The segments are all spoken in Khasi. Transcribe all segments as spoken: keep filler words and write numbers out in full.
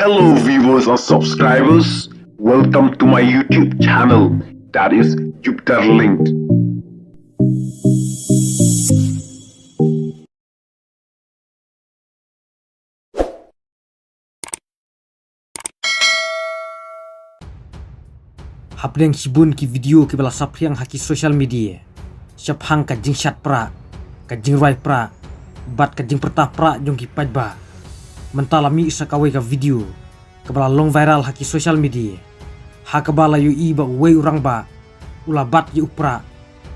Hello viewers and subscribers, welcome to my YouTube channel, that is Jupiter Linked. Hapdeng shibun ki video kiba la saphriang ha ki social media shaphang ka jingshad pra, ka jingrwai pra bad ka jingpyrta pra jong ki paidbah, mynta la mih sa kawei ka video kaba la long viral ha ki social media, ha kaba la ïohi ba uwei u rangbah u la bat ïa u pra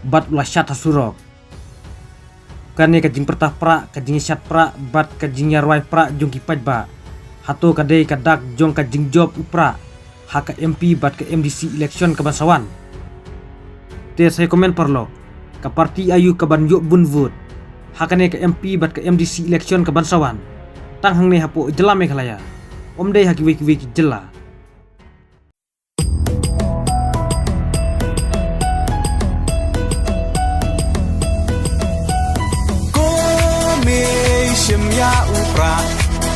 bad u la shad ha surok. Kane ka jingpyrta pra, ka jingïashad pra bad ka jingïarwai pra jong ki paidbah, hato ka dei ka dak jong ka jingjop u pra ha ka M P bad ka M D C election kaban sa wan? Te sa ïa comment paralok, ka party aïu kaban ïoh bun vote ha kane ka M P bad ka M D C election kaban sa wan, tang hangne hapoh jylla Meghalaya, ym dei ha kiwei kiwei ki jylla? Ko mei shim ïa u pra,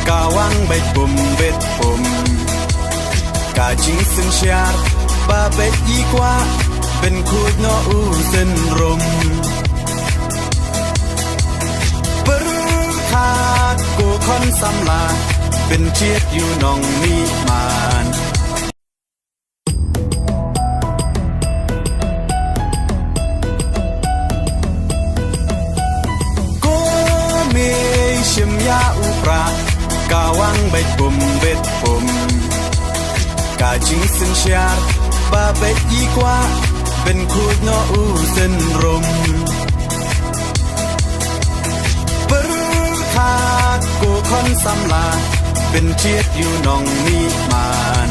ka wang beit pum beit pum. Ka jingsynshar ba beit i kwah, pynkhuid noh u synrum. Pyrkhat ko khon samla, pynjied ïa u nongmihman. Ko mei shim ïa u pra, ka wang beit pum beit pum. Ka jingsynshar ba beit i kwah, pynkhuid noh u synrum. Pyrkhat ko khon samla, pynjied ïa u nongmihman.